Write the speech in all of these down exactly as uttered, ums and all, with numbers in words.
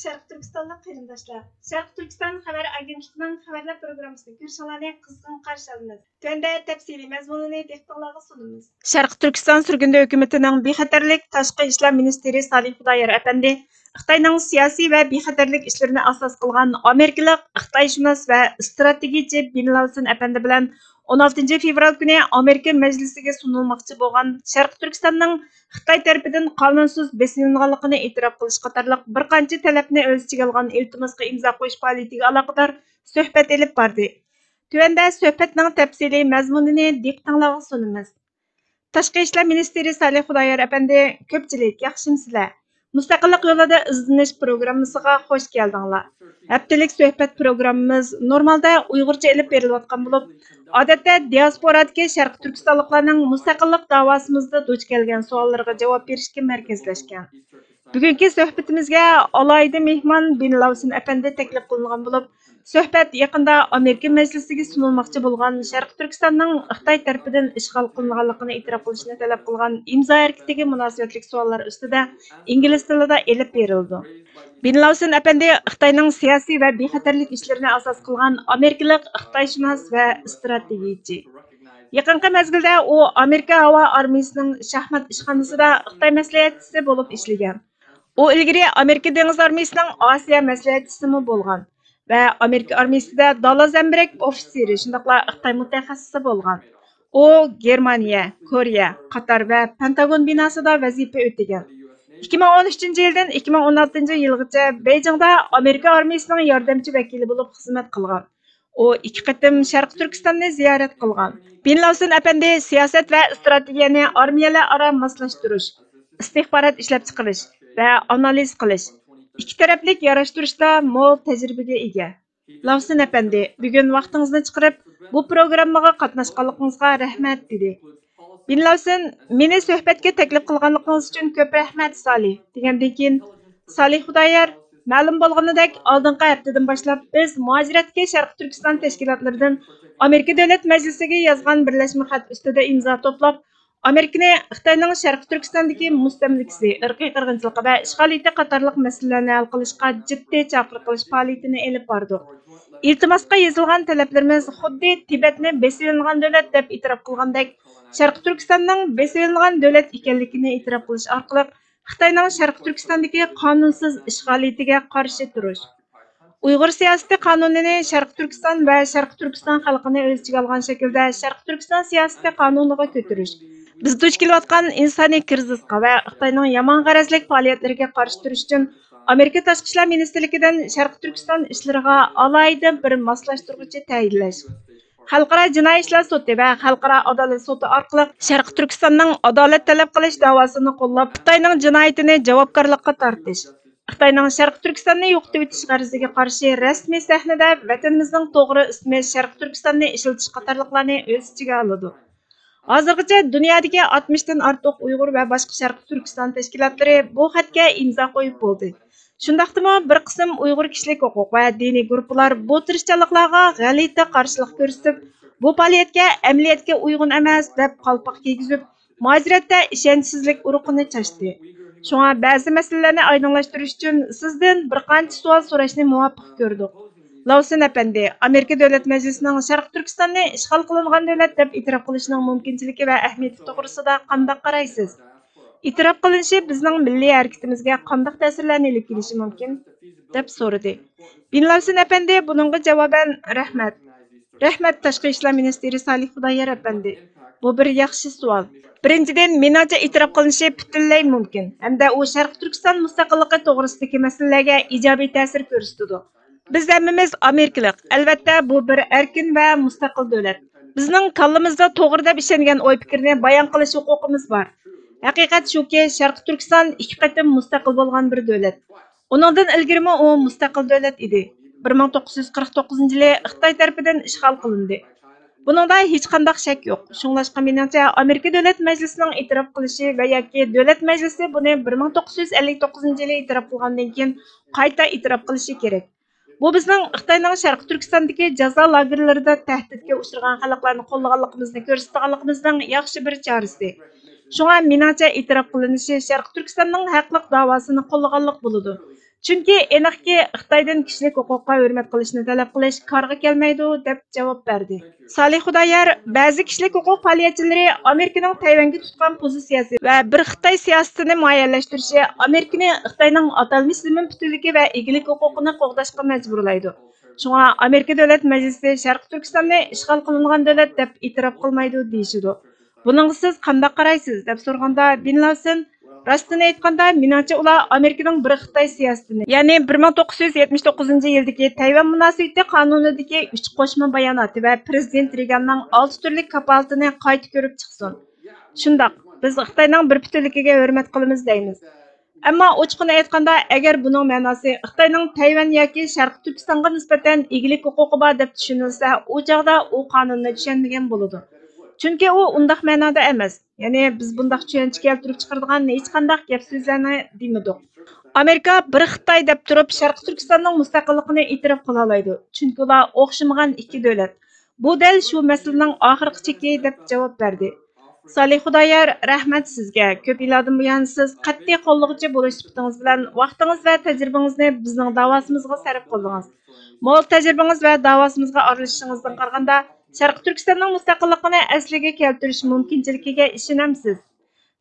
شەرقىي تۈركىستانلىق قېرىنداشلار، شەرقىي تۈركىستان خەۋەر ئاگېنتلىقىنىڭ خەۋەرلەر پروگراممىسىنى كۆرۈشۈڭلارنى قىزغىن قارشى ئالىمىز. تۆۋەندە تەپسىلىي مەزمۇنىنى دىققىتىڭلارغا سۇنىمىز. شەرقىي تۈركىستان سۈرگۈندە ھۆكۈمىتىنىڭ بىخەتەرلىك تاشقى ئىشلار مىنىستىرى سالىھ خۇدايار ئەپەندى خىتاينىڭ سىياسىي ۋە بىخەتەرلىك ئىشلىرىنى ئاساس قىلغان ئامېرىكىلىق خىتايشۇناس ۋە ئىستراتېگىيىچى بىن لاۋسېن ئەپەندى بىلەن ئون ئالتىنچى فېۋرال كۈنى ئامېرىكا مەجلىسىگە سۇنۇلماقچى بولغان شەرقىي تۈركىستاننىڭ خىتاي تەرىپىدىن قانۇنسىز بېسىۋېلىنغانلىقىنى ئېتىراپ قىلىش قاتارلىق بىر قانچە تەلەپنى ئۆز ئىچىگە ئالغان ئىلتىماسقا ئىمزا قويۇش پائالىيىتىگە ئالاقىدار سۆھبەت ئېلىپ باردى. تۆۋەندە سۆھبەتنىڭ تەپسىلىي مەزمۇنىنى دىققىتىڭلارغا سۇنىمىز. تاشقى ئىشلار مىنىستىرى سالىھ خۇدايار ئەپەندى، كۆپچىلىك، ياخشىمۇسىلەر؟ مۇستەقىللىق يولىدا ئىزدىنىش پروگراممىسىغا خوش كەلدىڭلار. ھەپتىلىك سۆھبەت پروگراممىمىز نورمالدا ئۇيغۇرچە ئېلىپ بېرىلىۋاتقان بولۇپ، ئادەتتە دىياسپورادىكى شەرقىي تۈركىستانلىقلارنىڭ مۇستەقىللىق داۋاسىمىزدا دۇچ كەلگەن سوئاللىرىغا جاۋاب بېرىشكە مەركەزلەشكەن. بۈگۈنكى سۆھبىتىمىزگە ئالاھىدە مېھمان بىن لاۋسېن ئەپەندى تەكلىپ قىلىنغان بولۇپ، سۆھبەت يېقىندا ئامېرىكا مەجلىسىگە سۇنۇلماقچى بولغان شەرقىي تۈركىستاننىڭ خىتاي تەرىپىدىن ئىشغال قىلىنغانلىقىنى ئېتىراپ قىلىشنى تەلەپ قىلغان ئىمزا ھەرىكىتىگە مۇناسىۋەتلىك سوئاللار ئۈستىدە ئىنگلىز تىلىدا ئېلىپ بېرىلىدۇ. بىن لاۋسېن ئەپەندى خىتاينىڭ سىياسىي ۋە بىخەتەرلىك ئىشلىرىنى ئاساس قىلغان ئامېرىكىلىق خىتايشۇناس ۋە ئىستراتېگىيىچى. يېقىنقى مەزگىلدە ئۇ ئامېرىكا ھاۋا ئارمىيىسىنىڭ شاھمات ئىشخانىسىدا خىتاي مەسلىھەتچىسى بولۇپ ئىشلىگەن. ئۇ ئىلگىرى ئامېرىكا دېڭىز ئارمىيىسىنىڭ ئاسىيا مەسلىھەتچىسىمۇ بولغان ۋە ئامېرىكا ئارمىيىسىدا دالا زەمبىرەك ئوفىتسېرى، شۇنداقلا خىتاي مۇتەخەسسىسى بولغان. ئۇ گېرمانىيە، كورېيە، قاتار ۋە پېنتاگون بىناسىدا ۋەزىپە ئۆتىگەن. ئىككى مىڭ ئون ئۈچىنچى يىلدىن ئىككى مىڭ ئون ئالتىنچى يىلغىچە بېيجىڭدا ئامېرىكا ئارمىيىسىنىڭ ياردەمچى ۋەكىلى بولۇپ خىزمەت قىلغان. ئۇ ئىككى قېتىم شەرقىي تۈركىستاننى زىيارەت قىلغان. بىن لاۋسېن ئەپەندى سىياسەت ۋە ئىستراتېگىيەنى ئارمىيەلەر ئارا ماسلاشتۇرۇش، ئىستىخبارات ئىشلەپچىقىرىش ۋە ئانالىز قىلىش، ئىككى تەرەپلىك ياراشتۇرۇشتا مول تەجرىبىگە ئىگە. لاۋسېن ئەپەندى، بۈگۈن ۋاقتىڭىزنى چىقىرىپ، بۇ پروگراممىغا قاتناشقانلىقىڭىزغا رەھمەت، دېدى. بىن لاۋسېن، مېنى سۆھبەتكە تەكلىپ قىلغانلىقىڭىز ئۈچۈن كۆپ رەھمەت، سالىھ، دېگەندىن كېيىن، سالىھ خۇدايار، مەلۇم بولغىنىدەك، ئالدىنقى ھەپتىدىن باشلاپ بىز مۇھاجىرەتتىكى شەرقىي تۈركىستان تەشكىلاتلىرىدىن ئامېرىكا دۆلەت مەجلىسىگە يازغان بىرلەشمە خەت ئۈستىدە ئىمزا توپلاپ، ئامېرىكىنى خىتاينىڭ شەرقىي تۈركىستاندىكى مۇستەملىكىسى، ئىرقىي قىرغىنچىلىقى ۋە ئىشغالىيىتى قاتارلىق مەسىلىلەرنى ھەل قىلىشقا جىددىي چاقىرىق قىلىش پائالىيىتىنى ئېلىپ باردۇق. ئىلتىماسقا يېزىلغان تەلەپلىرىمىز خۇددى تىبەتنى بېسىۋېلىنغان دۆلەت دەپ ئېتىراپ قىلغاندەك، شەرقىي تۈركىستاننىڭ بېسىۋېلىنغان دۆلەت ئىكەنلىكىنى ئېتىراپ قىلىش ئارقىلىق، خىتاينىڭ شەرقىي تۈركىستاندىكى قانۇنسىز ئىشغالىيىتىگە قارشى تۇرۇش، ئۇيغۇر سىياسىتى قانۇنىنى شەرقىي تۈركىستان ۋە شەرقىي تۈركىستان خەلقىنى ئۆز ئىچىگە ئالغان شەكىلدە شەرقىي تۈركىستان سىياسىتى قانۇنىغا كۆتۈرۈش، بىز دۇچ كېلىۋاتقان ئىنسانىي كىرىزىسقا ۋە خىتاينىڭ يامان غەرەزلىك پائالىيەتلىرىگە قارشى تۇرۇش ئۈچۈن ئامېرىكا تاشقى ئىشلار مىنىستىرلىكىدىن شەرقىي تۈركىستان ئىشلىرىغا ئالاھىدە بىر ماسلاشتۇرغۇچى تەيىنلەش، خەلقئارا جىنايى ئىشلار سوتى ۋە خەلقئارا ئادالەت سوتى ئارقىلىق شەرقىي تۈركىستاننىڭ ئادالەت تەلەپ قىلىش داۋاسىنى قوللاپ، خىتاينىڭ جىنايىتىنى جاۋابكارلىققا تارتىش، خىتاينىڭ شەرقىي تۈركىستاننى يوقىتىۋېتىش غەرىزىگە قارشى رەسمىي سەھنىدە ۋەتىنىمىزنىڭ توغرا ئىسمى شەرقىي تۈركىستاننى ئىشلىتىش قاتارلىقلارنى ئۆز ئىچىگە ئالىدۇ. ھازىرغىچە دۇنيادىكى ئاتمىشتىن ئارتۇق ئۇيغۇر ۋە باشقا شەرقىي تۈركىستان تەشكىلاتلىرى بۇ خەتكە ئىمزا قويۇپ بولدى. شۇنداقتىمۇ بىر قىسىم ئۇيغۇر كىشىلىك ھوقۇق ۋە دىنىي گۇرۇپپىلار بۇ تىرىشچانلىقلارغا غەلىتە قارشىلىق كۆرسىتىپ، بۇ پائالىيەتكە ئەمەلىيەتكە ئۇيغۇن ئەمەس دەپ قالپاق كىيگۈزۈپ، مۇھاجىرەتتە ئىشەنچسىزلىك ئۇرۇقىنى چاچتى. شۇڭا بەزى مەسىلىلەرنى ئايدىڭلاشتۇرۇش ئۈچۈن سىزدىن بىر قانچە سوئال سوراشنى مۇۋاپىق كۆردۇق. لاۋسېن ئەپەندى، ئامېرىكا دۆلەت مەجلىسىنىڭ شەرقىي تۈركىستاننى ئىشغال قىلىنغان دۆلەت دەپ ئېتىراپ قىلىشىنىڭ مۇمكىنچىلىكى ۋە ئەھمىيىتى توغرىسىدا قانداق قارايسىز؟ ئېتىراپ قىلىنىشى بىزنىڭ مىللىي ھەرىكىتىمىزگە قانداق تەسىرلەرنى ئېلىپ كېلىشى مۇمكىن؟ دەپ سورىدى. بىن لاۋسېن ئەپەندى بۇنىڭغا جاۋابەن، رەھمەت. رەھمەت، تاشقى ئىشلار مىنىستىرى سالىھ خۇدايار ئەپەندى. بۇ بىر ياخشى سوئال. بىرىنچىدىن، مېنىڭچە ئېتىراپ قىلىنىشى پۈتۈنلەي مۇمكىن ھەمدە ئۇ شەرقىي تۈركىستان مۇستەقىللىقى توغرىسىدىكى مەسىلىلەرگە ئىجابىي تەسىر كۆرسىتىدۇ. بىز ھەممىمىز ئامېرىكىلىق، ئەلۋەتتە، بۇ بىر ئەركىن ۋە مۇستەقىل دۆلەت. بىزنىڭ كاللىمىزدا توغرا دەپ ئىشەنگەن ئوي پىكىرنى بايان قىلىش ھوقۇقىمىز بار. ھەقىقەت شۇكى، شەرقىي تۈركىستان ئىككى قېتىم مۇستەقىل بولغان بىر دۆلەت. ئۇنىڭدىن ئىلگىرىمۇ ئۇ مۇستەقىل دۆلەت ئىدى. بىر مىڭ توققۇز يۈز قىرىق توققۇزىنچى يىلى خىتاي تەرىپىدىن ئىشغال قىلىندى. بۇنىڭدا ھېچقانداق شەك يوق. شۇڭلاشقا مېنىڭچە ئامېرىكا دۆلەت مەجلىسىنىڭ ئېتىراپ قىلىشى ۋە ياكى دۆلەت مەجلىسى بۇنى بىر مىڭ توققۇز يۈز ئەللىك توققۇزىنچى يىلى ئېتىراپ قىلغاندىن كېيىن قايتا ئېتىراپ قىلىشى كېرەك. بۇ بىزنىڭ خىتاينىڭ شەرقىي تۈركىستاندىكى جازا لاگېرلىرىدا تەھدىتكە ئۇچرىغان خەلقلەرنى قوللىغانلىقىمىزنى كۆرسىتىدىغانلىقىمىزنىڭ ياخشى بىر چارىسى. شۇڭا مېنىڭچە ئېتىراپ قىلىنىشى شەرقىي تۈركىستاننىڭ ھەقلىق داۋاسىنى قوللىغانلىق بولىدۇ. چۈنكى ئېنىقكى، خىتايدىن كىشىلىك ھوقۇققا ھۆرمەت قىلىشنى تەلەپ قىلىش كارغا كەلمەيدۇ، دەپ جاۋاب بەردى. سالىھ خۇدايار، بەزى كىشىلىك ھوقۇق پائالىيەتچىلىرى ئامېرىكىنىڭ تەيۋەنگە تۇتقان پوزىتسىيەسى ۋە بىر خىتاي سىياسىتىنى مۇئەييەنلەشتۈرۈشى ئامېرىكىنى خىتاينىڭ ئاتالمىش زېمىن پۈتۈنلۈكى ۋە ئىگىلىك ھوقۇقىنى قوغداشقا مەجبۇرلايدۇ. شۇڭا ئامېرىكا دۆلەت مەجلىسى شەرقىي تۈركىستاننى ئىشغال قىلىنغان دۆلەت دەپ ئېتىراپ قىلمايدۇ، دېيىشىدۇ. بۇنىڭغا سىز قانداق قارايسىز؟ دەپ سورىغاندا، بىن لاسېن، راستىنى ئېيتقاندا، مېنىڭچە ئۇلار ئامېرىكىنىڭ بىر خىتاي سىياسىتىنى، يەنى بىر مىڭ توققۇز يۈز يەتمىش توققۇزىنچى يىلدىكى تەيۋەن مۇناسىۋىتى قانۇنىدىكى ئۈچ قوشما باياناتى ۋە پىرېزىدېنت رېگاننىڭ ئالتە تۈرلۈك كاپالىتىنى قايتا كۆرۈپ چىقسۇن. شۇنداق، بىز خىتاينىڭ بىر پۈتۈنلۈكىگە ھۆرمەت قىلىمىز دەيمىز. ئەمما ئوچۇقىنى ئېيتقاندا، ئەگەر بۇنىڭ مەناسى خىتاينىڭ تەيۋەن ياكى شەرقىي تۈركىستانغا نىسبەتەن ئىگىلىك ھوقۇقى بار دەپ چۈشىنىلسە، ئۇ چاغدا ئۇ قانۇننى چۈشەنمىگەن بولىدۇ. چۈنكى ئۇ ئۇنداق مەنادا ئەمەس. يەنى بىز بۇنداق چۈشەنچە كەلتۈرۈپ چىقىرىدىغان ھېچقانداق گەپ سۆزلەرنى دېمىدۇق. ئامېرىكا بىر خىتاي دەپ تۇرۇپ شەرقىي تۈركىستاننىڭ مۇستەقىللىقىنى ئېتىراپ قىلالايدۇ. چۈنكى ئۇلار ئوخشىمىغان ئىككى دۆلەت. بۇ دەل شۇ مەسىلىنىڭ ئاخىرقى چېكى، دەپ جاۋاب بەردى. سالىھ خۇدايار، رەھمەت سىزگە. كۆپ يىللاردىن بۇيان سىز قەتئىي قوللىغۇچى بولۇش سۈپىتىڭىز بىلەن ۋاقتىڭىز ۋە تەجرىبىڭىزنى بىزنىڭ داۋاسىمىزغا سەرپ قىلدىڭىز. مول تەجرىبىڭىز ۋە داۋاسىمىزغا ئارىلىشىشىڭىزدىن قارىغاندا، شەرقىي تۈركىستاننىڭ مۇستەقىللىقىنى ئەسلىگە كەلتۈرۈش مۇمكىنچىلىكىگە ئىشىنەمسىز؟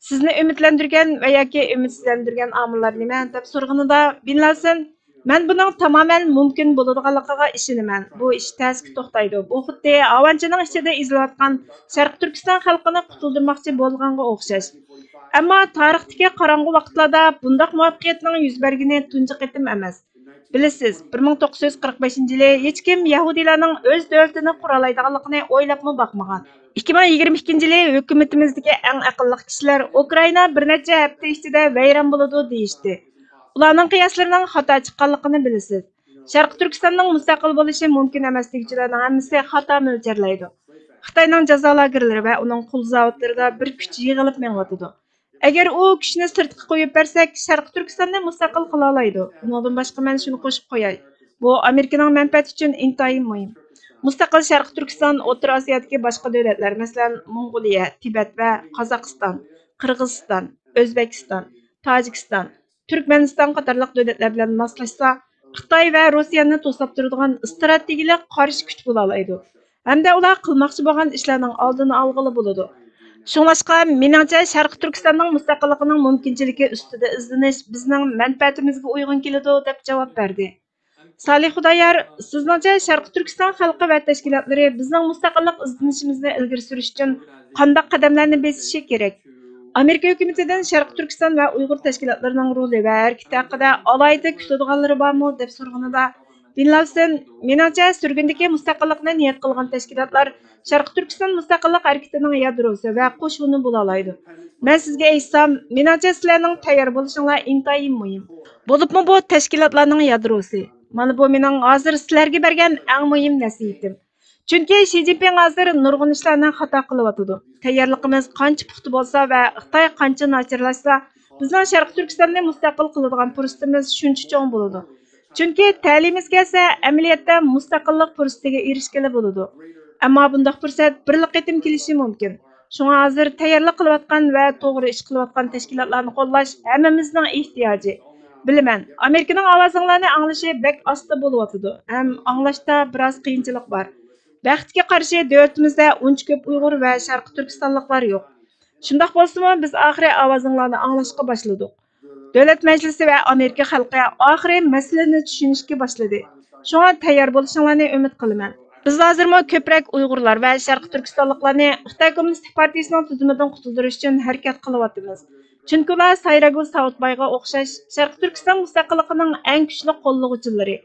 سىزنى ئۈمىدلەندۈرگەن ۋە ياكى ئۈمىدسىزلەندۈرگەن ئامىللار نېمە؟ دەپ سورىغىنىدا، بىن لاسېن، مەن بۇنىڭ تامامەن مۇمكىن بولىدىغانلىقىغا ئىشىنىمەن. بۇ ئىش تەسكە توختايدۇ. بۇ خۇددى ھاۋانچىنىڭ ئىچىدە ئېزىلىۋاتقان شەرقىي تۈركىستان خەلقىنى قۇتۇلدۇرماقچى بولغانغا ئوخشاش. ئەمما تارىختىكى قاراڭغۇ ۋاقىتلاردا بۇنداق مۇۋەپپەقىيەتنىڭ يۈز بەرگىنى تۇنجى قېتىم ئەمەس. بىلىسىز، بىر مىڭ توققۇز يۈز قىرىق بەشىنچى يىلى ھېچكىم يەھۇدىيلارنىڭ ئۆز دۆلىتىنى قۇرالايدىغانلىقىنى ئويلاپمۇ باقمىغان. ئىككى مىڭ يىگىرمە ئىككىنچى يىلى ھۆكۈمىتىمىزدىكى ئەڭ ئەقىللىق كىشىلەر ئۇكرائىنا بىر نەچچە ھەپتە ئىچىدە ۋەيران بولىدۇ دېيىشتى. ئۇلارنىڭ قىياسلىرىنىڭ خاتا چىققانلىقىنى بىلىسىز. شەرقىي تۈركىستاننىڭ مۇستەقىل بولۇشى مۇمكىن ئەمەس دېگۈچىلەرنىڭ ھەممىسى خاتا مۆلچەرلەيدۇ. خىتاينىڭ جازا لاگېرلىرى ۋە ئۇنىڭ قۇل زاۋۇتلىرىدا بىر كۈچ يىغىلىپ مېڭىۋاتىدۇ. ئەگەر ئۇ كۈچنى سىرتقا قويۇپ بەرسەك، شەرقىي تۈركىستاننى مۇستەقىل قىلالايدۇ. ئۇنىڭدىن باشقا مەن شۇنى قوشۇپ قوياي، بۇ ئامېرىكىنىڭ مەنپەئەتى ئۈچۈن ئىنتايىن مۇھىم. مۇستەقىل شەرقىي تۈركىستان ئوتتۇرا ئاسىيادىكى باشقا دۆلەتلەر، مەسىلەن، موڭغۇلىيە، تىبەت ۋە قازاقىستان، قىرغىزىستان، ئۆزبېكىستان، تاجىكىستان، تۈركمەنىستان قاتارلىق دۆلەتلەر بىلەن ماسلاشسا، خىتاي ۋە روسىيەنى توساپ تۇرىدىغان ئىستراتېگىيەلىك قارشى كۈچ بولالايدۇ ھەمدە ئۇلار قىلماقچى بولغان ئىشلارنىڭ ئالدىنى ئالغىلى بولىدۇ. شۇڭلاشقا، مېنىڭچە، شەرقىي تۈركىستاننىڭ مۇستەقىللىقىنىڭ مۇمكىنچىلىكى ئۈستىدە ئىزدىنىش بىزنىڭ مەنپەئەتىمىزگە ئۇيغۇن كېلىدۇ، دەپ جاۋاب بەردى. سالىھ خۇدايار، سىزنىڭچە شەرقىي تۈركىستان خەلقى ۋە تەشكىلاتلىرى بىزنىڭ مۇستەقىللىق ئىزدىنىشىمىزنى ئىلگىرى سۈرۈش ئۈچۈن قانداق قەدەملەرنى بېسىشى كېرەك؟ ئامېرىكا ھۆكۈمىتىدىن شەرقىي تۈركىستان ۋە ئۇيغۇر تەشكىلاتلىرىنىڭ رولى ۋە ھەرىكىتى ھەققىدە ئالاھىدە كۈتىدىغانلىرى بارمۇ؟ دەپ سورىغىنىدا، بىن لاسېن، مېنىڭچە، سۈرگۈندىكى مۇستەقىللىقنى نىيەت قىلغان تەشكىلاتلار شەرقىي تۈركىستان مۇستەقىللىق ھەرىكىتىنىڭ يادروسى ۋە قوشۇنى بولالايدۇ. مەن سىزگە ئېيتسام، مېنىڭچە، سىلەرنىڭ تەييار بولۇشۇڭلار ئىنتايىن مۇھىم. بولۇپمۇ بۇ تەشكىلاتلارنىڭ يادروسى. مانا بۇ مېنىڭ ھازىر سىلەرگە بەرگەن ئەڭ مۇھىم نەسىھىتىم. چۈنكى شى جىنپىڭ ھازىر نۇرغۇن ئىشلارنى خاتا قىلىۋاتىدۇ. تەييارلىقىمىز قانچە پۇختا بولسا ۋە خىتاي قانچە ناچارلاشسا، بىزنىڭ شەرقىي تۈركىستاننى مۇستەقىل قىلىدىغان پۇرسىتىمىز شۇنچە چوڭ بولىدۇ. چۈنكى تەلىيىمىز كەلسە، ئەمەلىيەتتە مۇستەقىللىق پۇرسىتىگە ئېرىشكىلى بولىدۇ. ئەمما بۇنداق پۇرسەت بىرلا قېتىم كېلىشى مۇمكىن. شۇڭا ھازىر تەييارلىق قىلىۋاتقان ۋە توغرا ئىش قىلىۋاتقان تەشكىلاتلارنى قوللاش ھەممىمىزنىڭ ئېھتىياجى. بىلىمەن، ئامېرىكىنىڭ ئاۋازىڭلارنى ئاڭلىشى بەك ئاستا بولۇۋاتىدۇ ھەم ئاڭلاشتا بىراز قىيىنچىلىق بار. بەختكە قارشى، دۆلىتىمىزدە ئۇنچە كۆپ ئۇيغۇر ۋە شەرقىي تۈركىستانلىقلار يوق. شۇنداق بولسىمۇ، بىز ئاخىرى ئاۋازىڭلارنى ئاڭلاشقا باشلىدۇق. دۆلەت مەجلىسى ۋە ئامېرىكا خەلقى ئاخىرى مەسىلىنى چۈشىنىشكە باشلىدى. شۇڭا تەييار بولۇشۇڭلارنى ئۈمىد قىلىمەن. بىز ھازىرمۇ كۆپرەك ئۇيغۇرلار ۋە شەرقىي تۈركىستانلىقلارنى خىتاي كوممۇنىستىك پارتىيىسىنىڭ تۈزۈمىدىن قۇتۇلدۇرۇش ئۈچۈن ھەرىكەت قىلىۋاتىمىز. چۈنكى ئۇلار سايراگۈل ساۋۇتبايغا ئوخشاش شەرقىي تۈركىستان مۇستەقىللىقىنىڭ ئەڭ كۈچلۈك قوللىغۇچىلىرى،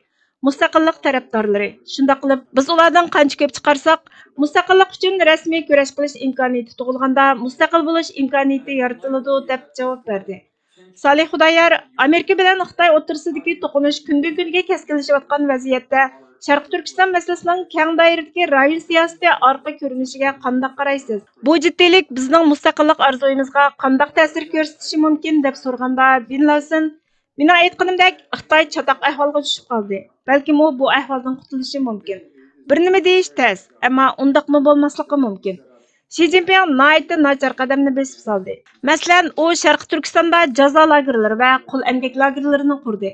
مۇستەقىللىق تەرەپدارلىرى. شۇنداق قىلىپ، بىز ئۇلاردىن قانچە كۆپ چىقارساق، مۇستەقىللىق ئۈچۈن رەسمىي كۈرەش قىلىش ئىمكانىيىتى تۇغۇلغاندا، مۇستەقىل بولۇش ئىمكانىيىتى يارىتىلىدۇ، دەپ جاۋاب بەردى. سالىھ خۇدايار، ئامېرىكا بىلەن خىتاي ئوتتۇرىسىدىكى توقۇنۇش كۈندىن-كۈنگە كەسكىنلىشىۋاتقان ۋەزىيەتتە، شەرقىي تۈركىستان مەسىلىسىنىڭ كەڭ دائىرىدىكى رايون سىياسىتى ئارقا كۆرۈنۈشىگە قانداق قارايسىز؟ بۇ جىددىيلىك بىزنىڭ مۇستەقىللىق ئارزۇيىمىزغا قانداق تەسىر كۆرسىتىشى مۇمكىن؟ دەپ سورىغاندا، بىن لاسېن، مېنىڭ ئېيتقىنىمدەك، خىتاي چاتاق ئەھۋالغا چۈشۈپ قالدى. بەلكىم ئۇ بۇ ئەھۋالدىن قۇتۇلۇشى مۇمكىن. بىر نېمە دېيىش تەس، ئەمما ئۇنداقمۇ بولماسلىقى مۇمكىن. شى جىنپىڭ ناھايىتى ناچار قەدەمنى بېسىپ سالدى. مەسىلەن، ئۇ شەرقىي تۈركىستاندا جازا لاگېرلىرى ۋە قۇل ئەمگەك لاگېرلىرىنى قۇردى.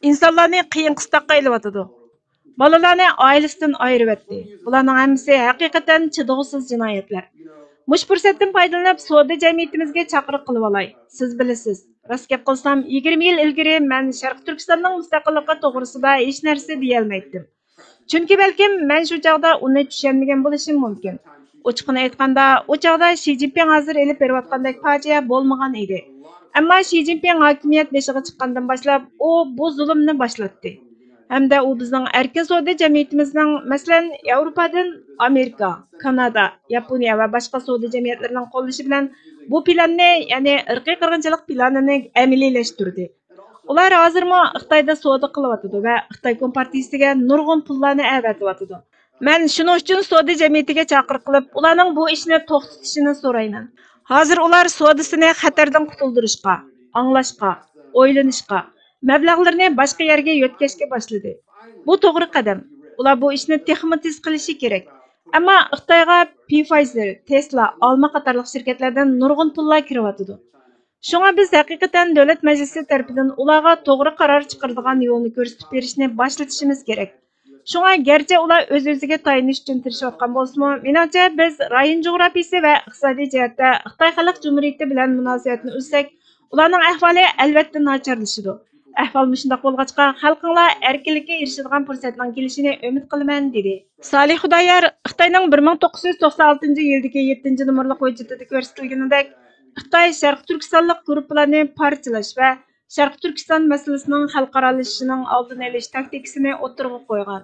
ئىنسانلارنى قىيىن قىستاققا ئېلىۋاتىدۇ. بالىلارنى ئائىلىسىدىن ئايرىۋەتتى. بۇلارنىڭ ھەممىسى ھەقىقەتەن چىدىغۇسىز جىنايەتلەر. مۇشۇ پۇرسەتتىن پايدىلىنىپ، سودا جەمئىيىتىمىزگە چاقىرىق قىلىۋالاي. سىز بىلىسىز، راست گەپ قىلسام، يىگىرمە يىل ئىلگىرى مەن شەرقىي تۈركىستاننىڭ مۇستەقىللىقى توغرىسىدا ھېچ نەرسە دېيەلمەيتتىم. چۈنكى بەلكىم مەن شۇ چاغدا ئۇنى چۈشەنمىگەن بولۇشۇم مۇمكىن. ئوچۇقىنى ئېيتقاندا، ئۇ چاغدا شى جىنپىڭ ھازىر ئېلىپ بېرىۋاتقاندەك پاجىئە بولمىغان ئىدى. ئەمما شى جىنپىڭ ھاكىمىيەت بېشىغا چىققاندىن باشلاپ، ئۇ بۇ زۇلۇمنى باشلاتتى. ھەمدە ئۇ بىزنىڭ ئەركىن سودا جەمئىيىتىمىزنىڭ، مەسىلەن، ياۋروپادىن ئامېرىكا، كانادا، ياپونىيە ۋە باشقا سودا جەمئىيەتلىرىنىڭ قوللىشى بىلەن بۇ پىلاننى، يەنى ئىرقىي قىرغىنچىلىق پىلانىنى ئەمەلىيلەشتۈردى. ئۇلار ھازىرمۇ خىتايدا سودا قىلىۋاتىدۇ ۋە خىتاي كومپارتىيىسىگە نۇرغۇن پۇللارنى ئەۋەتىۋاتىدۇ. مەن شۇنىڭ ئۈچۈن سودا جەمئىيىتىگە چاقىرىق قىلىپ، ئۇلارنىڭ بۇ ئىشنى توختىتىشىنى سورايمەن. ھازىر ئۇلار سودىسىنى خەتەردىن قۇتۇلدۇرۇشقا، ئاڭلاشقا، ئويلىنىشقا، مەبلەغلىرىنى باشقا يەرگە يۆتكەشكە باشلىدى. بۇ توغرا قەدەم. ئۇلار بۇ ئىشنى تېخىمۇ تېز قىلىشى كېرەك. ئەمما خىتايغا پىفايزېر، تېسلا، ئالما قاتارلىق شىركەتلەردىن نۇرغۇن پۇللار كىرىۋاتىدۇ. شۇڭا بىز ھەقىقەتەن دۆلەت مەجلىسى تەرىپىدىن ئۇلارغا توغرا قارار چىقىرىدىغان يولنى كۆرسىتىپ بېرىشنى باشلىتىشىمىز كېرەك. شۇڭا گەرچە ئۇلار ئۆز-ئۆزىگە تايىنىش ئۈچۈن تىرىشىۋاتقان بولسىمۇ، مېنىڭچە بىز رايون جۇغراپىيىسى ۋە ئىقتىسادىي جەھەتتە خىتاي خەلق جۇمھۇرىيىتى بىلەن مۇناسىۋەتنى ئۈزسەك، ئۇلارنىڭ ئەھۋالى ئەلۋەتتە ناچارلىشىدۇ. ئەھۋال مۇشۇنداق بولغاچقا، خەلقىڭلار ئەركىنلىككە ئېرىشىدىغان پۇرسەتنىڭ كېلىشىنى ئۈمىد قىلىمەن، دېدى. سالىھ خۇدايار خىتاينىڭ بىر مىڭ توققۇز يۈز توقسان ئالتىنچى يىلدىكى يەتتىنچى نومۇرلۇق ھۆججىتىدە كۆرسىتىلگىنىدەك، خىتاي شەرقىي تۈركىستانلىق گۇرۇپپىلارنى پارچىلاش ۋە شەرقىي تۈركىستان مەسىلىسىنىڭ خەلقئارالىشىشىنىڭ ئالدىنى ئېلىش تاكتىكىسىنى ئوتتۇرىغا قويغان.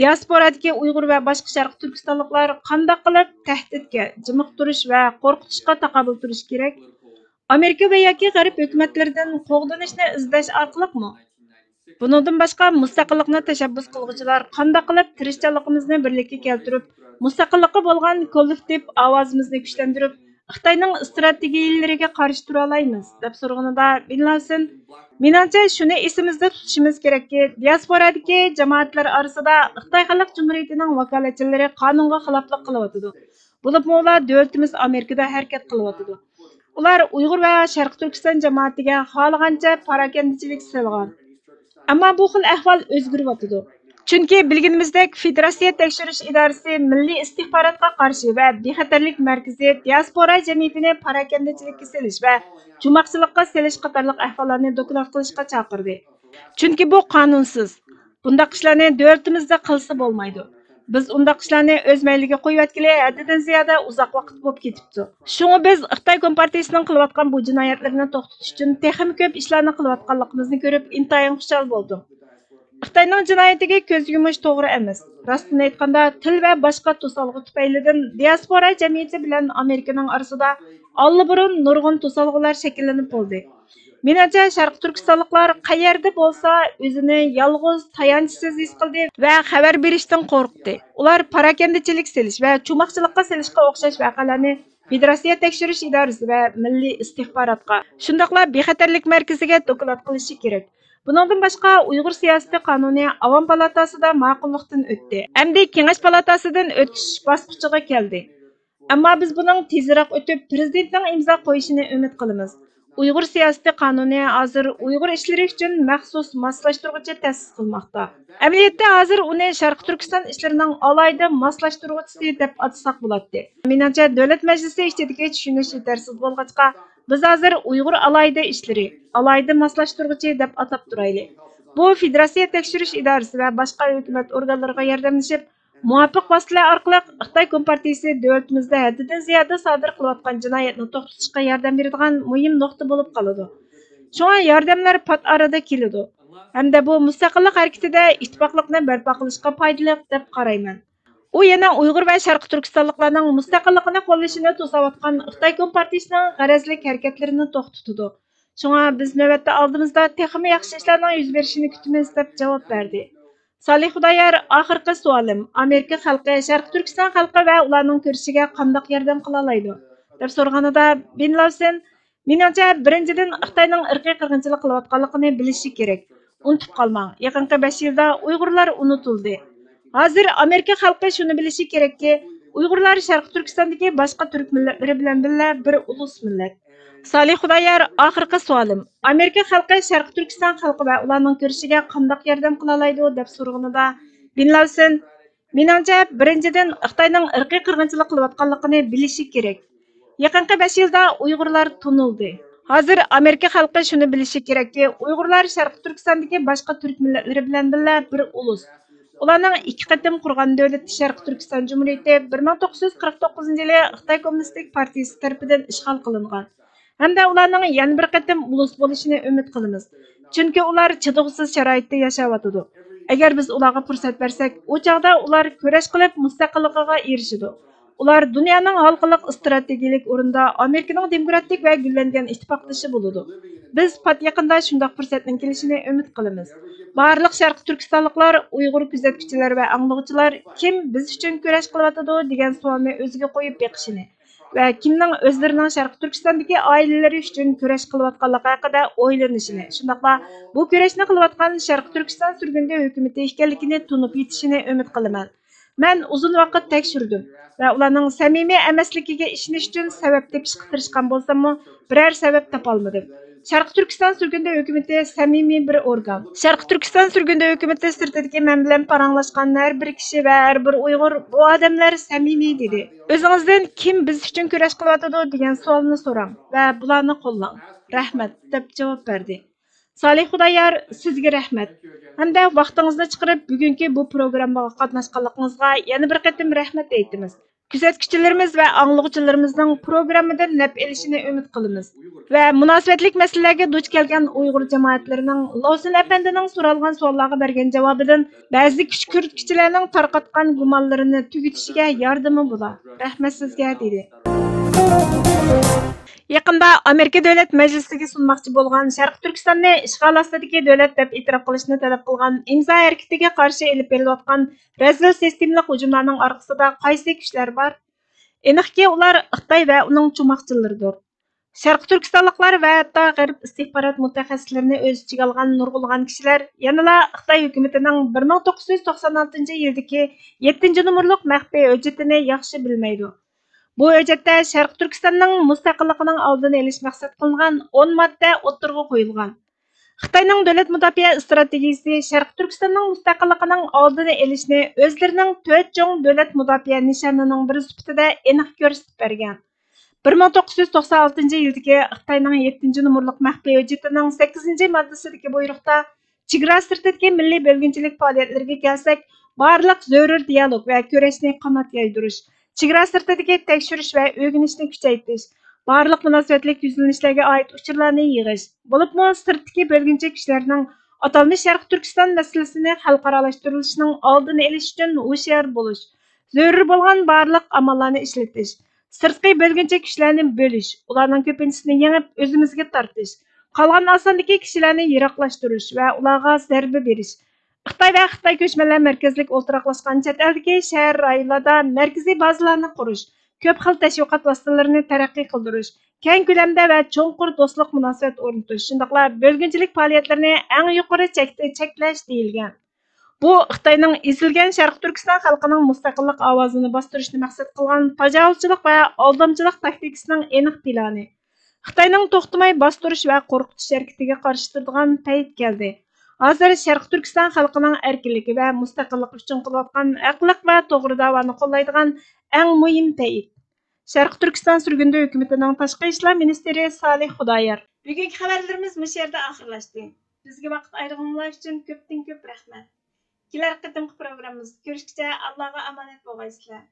دىياسپورادىكى ئۇيغۇر ۋە باشقا شەرقىي تۈركىستانلىقلار قانداق قىلىپ تەھدىتكە، جىمىقتۇرۇش ۋە قورقۇتۇشقا تاقابىل تۇرۇشى كېرەك؟ ئامېرىكا ۋە ياكى غەرب ھۆكۈمەتلىرىدىن قوغدىنىشنى ئىزدەش ئارقىلىقمۇ؟ بۇنىڭدىن باشقا، مۇستەقىللىقنى تەشەببۇس قىلغۇچىلار قانداق قىلىپ تىرىشچانلىقىمىزنى بىرلىككە كەلتۈرۈپ، مۇستەقىللىققا بولغان كوللېكتىپ ئاۋازىمىزنى كۈچلەندۈرۈپ، خىتاينىڭ ئىستراتېگىيەلىرىگە قارشى تۇرالايمىز؟ دەپ سورىغىنىدا بېن لاۋسېن، مېنىڭچە، شۇنى ئېسىمىزدە تۇتۇشىمىز كېرەككى، دىياسپورادىكى جامائەتلەر ئارىسىدا خىتاي خەلق جۇمھۇرىيىتىنىڭ ۋاكالەتچىلىرى قانۇنغا خىلاپلىق قىلىۋاتىدۇ. بولۇپمۇ ئۇلار دۆلىتىمىز ئامېرىكىدا ھەرىكەت قىلىۋاتىدۇ. ئۇلار ئۇيغۇر ۋە شەرقىي تۈركىستان جامائىتىگە خالىغانچە پاراكەندىچىلىك سېلىغان. ئەمما بۇ خىل ئەھۋال ئۆزگىرىۋاتىدۇ. چۈنكى بىلگىنىمىزدەك، فېدېراتسىيە تەكشۈرۈش ئىدارىسى مىللىي ئىستىخباراتقا قارشى ۋە بىخەتەرلىك مەركىزى دىياسپورا جەمئىيىتىنى پاراكەندىچىلىككە سېلىش ۋە جۇماقچىلىققا سېلىش قاتارلىق ئەھۋاللارنى دوكلات قىلىشقا چاقىردى. چۈنكى بۇ قانۇنسىز. بۇنداق ئىشلارنى دۆلىتىمىزدە قىلسا بولمايدۇ. بىز ئۇنداق ئىشلارنى ئۆز مەيلىگە قويۇۋەتكىلى ھەددىدىن زىيادە ئۇزاق ۋاقىت بولۇپ كېتىپتۇ. شۇڭا بىز خىتاي كومپارتىيىسىنىڭ قىلىۋاتقان بۇ جىنايەتلىرىنى توختىتىش ئۈچۈن تېخىمۇ كۆپ ئىشلارنى قىلىۋاتقانلىقىمىزنى كۆرۈپ ئىنتايىن خۇشال بولدۇم. خىتاينىڭ جىنايىتىگە كۆز يۇمۇش توغرا ئەمەس. راستىنى ئېيتقاندا، تىل ۋە باشقا توسالغۇ تۈپەيلىدىن دىياسپورا جەمئىيىتى بىلەن ئامېرىكىنىڭ ئارىسىدا ئاللىبۇرۇن نۇرغۇن توسالغۇلار شەكىللىنىپ بولدى. مېنىڭچە، شەرقىي تۈركىستانلىقلار قەيەردە بولسا ئۆزىنى يالغۇز، تايانچسىز ھېس قىلدى ۋە خەۋەر بېرىشتىن قورقتى. ئۇلار پاراكەندىچىلىك سېلىش ۋە چۇماقچىلىققا سېلىشقا ئوخشاش ۋەقەلەرنى فېدېراتسىيە تەكشۈرۈش ئىدارىسى ۋە مىللىي ئىستىخباراتقا، شۇنداقلا بىخەتەرلىك مەركىزىگە دوكلات قىلىشى كېرەك. بۇنىڭدىن باشقا، ئۇيغۇر سىياسىتى قانۇنى ئاۋام پالاتاسىدا ماقۇللۇقتىن ئۆتتى. ئەمدى كېڭەش پالاتاسىدىن ئۆتۈش باسقۇچىغا كەلدى. ئەمما بىز بۇنىڭ تېزرەك ئۆتۈپ، پىرېزىدېنتنىڭ ئىمزا قويۇشىنى ئۈمىد قىلىمىز. ئۇيغۇر سىياسىتى قانۇنى ھازىر ئۇيغۇر ئىشلىرى ئۈچۈن مەخسۇس ماسلاشتۇرغۇچى تەسىس قىلماقتا. ئەمەلىيەتتە ھازىر ئۇنى شەرقىي تۈركىستان ئىشلىرىنىڭ ئالاھىدە ماسلاشتۇرغۇچىسى دەپ ئاتىساق بولاتتى. مېنىڭچە، دۆلەت مەجلىسى ئىچىدىكى چۈشىنىش يېتەرسىز بولغاچقا، بىز ھازىر ئۇيغۇر ئالاھىدە ئىشلىرى، ئالاھىدە ماسلاشتۇرغۇچى دەپ ئاتاپ تۇرايلى. بۇ فېدېراتسىيە تەكشۈرۈش ئىدارىسى ۋە باشقا ھۆكۈمەت ئورگانلىرىغا ياردەملىشىپ، مۇۋاپىق ۋاسىتىلەر ئارقىلىق خىتاي كومپارتىيىسى دۆلىتىمىزدە ھەددىدىن زىيادە سادىر قىلىۋاتقان جىنايەتنى توختىتىشقا ياردەم بېرىدىغان مۇھىم نۇقتا بولۇپ قالىدۇ. شۇڭا ياردەملەر پات ئارىدا كېلىدۇ ھەمدە بۇ مۇستەقىللىق ھەرىكىتىدە ئىتتىپاقلىقنى بەرپا قىلىشقا پايدىلىق دەپ قارايمەن. ئۇ يەنە ئۇيغۇر ۋە شەرقىي تۈركىستانلىقلارنىڭ مۇستەقىللىقىنى قوللىشىنى توساۋاتقان خىتاي كومپارتىيىسىنىڭ غەرەزلىك ھەرىكەتلىرىنى توختىتىدۇ. شۇڭا بىز نۆۋەتتە ئالدىمىزدا تېخىمۇ ياخشى ئىشلارنىڭ يۈز بېرىشىنى كۈتىمىز، دەپ جاۋاب بەردى. سالىھ خۇدايار، ئاخىرقى سوئالىم، ئامېرىكا خەلقى شەرقىي تۈركىستان خەلقى ۋە ئۇلارنىڭ كۈرىشىگە قانداق ياردەم قىلالايدۇ؟ دەپ سورىغىنىدا، بېن لاۋسېن، مېنىڭچە، بىرىنچىدىن، خىتاينىڭ ئىرقىي قىرغىنچىلىق قىلىۋاتقانلىقىنى بىلىشى كېرەك. ئۇنتۇپ قالماڭ، يېقىنقى بەش يىلدا ئۇيغۇرلار ئۇنتۇلدى. ھازىر ئامېرىكا خەلقى شۇنى بىلىشى كېرەككى، ئۇيغۇرلار شەرقىي تۈركىستاندىكى باشقا تۈرك مىللەتلىرى بىلەن بىللە بىر ئۇلۇس مىللەت. سالىھ خۇدايار، ئاخىرقى سوئالىم. ئامېرىكا خەلقى شەرقىي تۈركىستان خەلقى ۋە ئۇلارنىڭ كۈرىشىگە قانداق ياردەم قىلالايدۇ؟ دەپ سورىغىنىدا، بېن لاۋسېن، مېنىڭچە، بىرىنچىدىن، خىتاينىڭ ئىرقىي قىرغىنچىلىق قىلىۋاتقانلىقىنى بىلىشى كېرەك. يېقىنقى بەش يىلدا ئۇيغۇرلار تونۇلدى. ھازىر ئامېرىكا خەلقى شۇنى بىلىشى كېرەككى، ئۇيغۇرلار شەرقىي تۈركىستاندىكى باشقا تۈرك مىللەتلىرى بىلەن بىللە بىر ئۇلۇس. ئۇلارنىڭ ئىككى قېتىم قۇرغان دۆلىتى شەرقىي تۈركىستان جۇمھۇرىيىتى بىر مىڭ توققۇز يۈز قىرىق توققۇزىنچى يىلى خىتاي كوممۇنىستىك پارتىيىسى تەرىپىدىن ئىشغال قىلىنغان ھەمدە ئۇلارنىڭ يەنە بىر قېتىم ئۇلۇس بولۇشىنى ئۈمىد قىلىمىز. چۈنكى ئۇلار چىدىغۇسىز شارائىتتا ياشاۋاتىدۇ. ئەگەر بىز ئۇلارغا پۇرسەت بەرسەك، ئۇ چاغدا ئۇلار كۈرەش قىلىپ مۇستەقىللىقىغا ئېرىشىدۇ. ئۇلار دۇنيانىڭ ھالقىلىق ئىستراتېگىيىلىك ئورنىدا ئامېرىكىنىڭ دېموكراتىك ۋە گۈللەنگەن ئىتتىپاقدىشى بولىدۇ. بىز پات يېقىندا شۇنداق پۇرسەتنىڭ كېلىشىنى ئۈمىد قىلىمىز. بارلىق شەرقىي تۈركىستانلىقلار، ئۇيغۇر كۆزەتكۈچىلەر ۋە ئاڭلىغۇچىلار كىم بىز ئۈچۈن كۈرەش قىلىۋاتىدۇ دېگەن سوئالنى ئۆزىگە قويۇپ بېقىشىنى، ۋە كىمنىڭ ئۆزلىرىنىڭ شەرقىي تۈركىستاندىكى ئائىلىلىرى ئۈچۈن كۈرەش قىلىۋاتقانلىقى ھەققىدە ئويلىنىشىنى، شۇنداقلا بۇ كۈرەشنى قىلىۋاتقان شەرقىي تۈركىستان سۈرگۈندە ھۆكۈمىتى ئىكەنلىكىنى تونۇپ يېتىشىنى ئۈمىد قىلىمەن. مەن ئۇزۇن ۋاقىت تەكشۈردۈم ۋە ئۇلارنىڭ سەمىمىي ئەمەسلىكىگە ئىشىنىش ئۈچۈن سەۋەب تېپىشقا تىرىشقان بولساممۇ، بىرەر سەۋەب تاپالمىدىم. شەرقىي تۈركىستان سۈرگۈندە ھۆكۈمىتى سەمىمىي بىر ئورگان. شەرقىي تۈركىستان سۈرگۈندە ھۆكۈمىتى سىرتىدىكى مەن بىلەن پاراڭلاشقان ھەر بىر كىشى ۋە ھەر بىر ئۇيغۇر، بۇ ئادەملەر سەمىمىي، دېدى. ئۆزىڭىزدىن كىم بىز ئۈچۈن كۈرەش قىلىۋاتىدۇ دېگەن سوئالنى سوراڭ ۋە بۇلارنى قوللاڭ. رەھمەت، دەپ جاۋاب بەردى. سالىھ خۇدايار، سىزگە رەھمەت. ھەمدە ۋاقتىڭىزنى چىقىرىپ بۈگۈنكى بۇ پروگراممىغا قاتناشقانلىقىڭىزغا يەنە بىر قېتىم رەھمەت ئېيتىمىز. كۆزەتكۈچىلىرىمىز ۋە ئاڭلىغۇچىلىرىمىزنىڭ پروگراممىدىن نەپ ئېلىشىنى ئۈمىد قىلىمىز. ۋە مۇناسىۋەتلىك مەسىلىلەرگە دۇچ كەلگەن ئۇيغۇر جامائەتلىرىنىڭ لوسىن ئەپەندىنىڭ سورالغان سوئاللارغا بەرگەن جاۋابىدىن بەزى كۈشكۈرتكۈچىلەرنىڭ تارقاتقان گۇمانلىرىنى تۈگىتىشىگە ياردىمى بولا. رەھمەت سىزگە، دېدى. يېقىندا ئامېرىكا دۆلەت مەجلىسىگە سۇنماقچى بولغان شەرقىي تۈركىستاننى ئىشغال ئاستىدىكى دۆلەت دەپ ئېتىراپ قىلىشنى تەلەپ قىلغان ئىمزا ھەرىكىتىگە قارشى ئېلىپ بېرىلىۋاتقان رەزىل سىستېمىلىق ھۇجۇملارنىڭ ئارقىسىدا قايسى كۈچلەر بار؟ ئېنىقكى، ئۇلار خىتاي ۋە ئۇنىڭ چوماقچىلىرىدۇر. شەرقىي تۈركىستانلىقلار ۋە ھەتتا غەرب ئىستىخبارات مۇتەخەسسىسلىرىنى ئۆز ئىچىگە ئالغان نۇرغۇنلىغان كىشىلەر يەنىلا خىتاي ھۆكۈمىتىنىڭ بىر مىڭ توققۇز يۈز توقسان ئالتىنچى يىلدىكى يەتتىنچى نومۇرلۇق مەخپىي ھۆججىتىنى ياخشى بىلمەيدۇ. بۇ ھۆججەتتە شەرقىي تۈركىستاننىڭ مۇستەقىللىقىنىڭ ئالدىنى ئېلىش مەقسەت قىلىنغان ئون ماددە ئوتتۇرىغا قويۇلغان. خىتاينىڭ دۆلەت مۇداپىئە ئىستراتېگىيىسى شەرقىي تۈركىستاننىڭ مۇستەقىللىقىنىڭ ئالدىنى ئېلىشنى ئۆزلىرىنىڭ تۆت چوڭ دۆلەت مۇداپىئە نىشانىنىڭ بىرى سۈپىتىدە ئېنىق كۆرسىتىپ بەرگەن. بىر مىڭ توققۇز يۈز توقسان ئالتىنچى يىلدىكى خىتاينىڭ يەتتىنچى نومۇرلۇق مەخپىي ھۆججىتىنىڭ سەككىزىنچى ماددىسىدىكى بۇيرۇقتا، چېگرا سىرتىدىكى مىللىي بۆلگۈنچىلىك پائالىيەتلىرىگە كەلسەك، بارلىق زۆرۈر دىيالوگ ۋە كۈرەشنى قانات يايدۇرۇش، چېگرا سىرتىدىكى تەكشۈرۈش ۋە ئۆگىنىشنى كۈچەيتىش، بارلىق مۇناسىۋەتلىك يۈزلىنىشلەرگە ئائىت ئۇچۇرلارنى يىغىش، بولۇپمۇ سىرتتىكى بۆلگۈنچى كۈچلەرنىڭ ئاتالمىش شەرقىي تۈركىستان مەسىلىسىنى خەلقئارالاشتۇرۇلۇشىنىڭ ئالدىنى ئېلىش ئۈچۈن ھوشيار بولۇش، زۆرۈر بولغان بارلىق ئاماللارنى ئىشلىتىش، سىرتقى بۆلگۈنچى كۈچلەرنى بۆلۈش، ئۇلارنىڭ كۆپىنچىسىنى يېڭىپ ئۆزىمىزگە تارتىش، قالغان ئاز ساندىكى كىشىلەرنى يىراقلاشتۇرۇش ۋە ئۇلارغا زەربە بېرىش، خىتاي ۋە خىتاي كۆچمەنلەر مەركەزلىك ئولتۇراقلاشقان چەت ئەلدىكى شەھەر، رايونلاردا مەركىزىي بازىلارنى قۇرۇش، كۆپ خىل تەشۋىقات ۋاسىتىلىرىنى تەرەققىي قىلدۇرۇش، كەڭ كۆلەمدە ۋە چوڭقۇر دوستلۇق مۇناسىۋەت ئورنىتىش، شۇنداقلا بۆلگۈنچىلىك پائالىيەتلىرىنى ئەڭ يۇقىرى چەكتە چەكلەش دېيىلگەن. بۇ خىتاينىڭ ئېزىلگەن شەرقىي تۈركىستان خەلقىنىڭ مۇستەقىللىق ئاۋازىنى باستۇرۇشنى مەقسەت قىلغان تاجاۋۇزچىلىق ۋە ئالدامچىلىق تاكتىكىسىنىڭ ئېنىق پىلانى. خىتاينىڭ توختىماي باستۇرۇش ۋە قورقۇتۇش ھەرىكىتىگە قارشى تۇرىدىغان پەيت كەلدى. ھازىر شەرقىي تۈركىستان خەلقىنىڭ ئەركىنلىكى ۋە مۇستەقىللىقى ئۈچۈن قىلىۋاتقان ھەقلىق ۋە توغرا داۋانى قوللايدىغان ئەڭ مۇھىم پەيت. شەرقىي تۈركىستان سۈرگۈندە ھۆكۈمىتىنىڭ تاشقى ئىشلار مىنىستىرى سالىھ خۇدايار. بۈگۈنكى خەۋەرلىرىمىز مۇشۇ يەردە ئاخىرلاشتى. بىزگە ۋاقىت ئايرىغىنىڭلار ئۈچۈن كۆپتىن كۆپ رەھمەت. كېلەر قېتىمقى پروگراممىمىزدا كۆرۈشكىچە ئاللاغا ئامانەت بولغايسىلەر.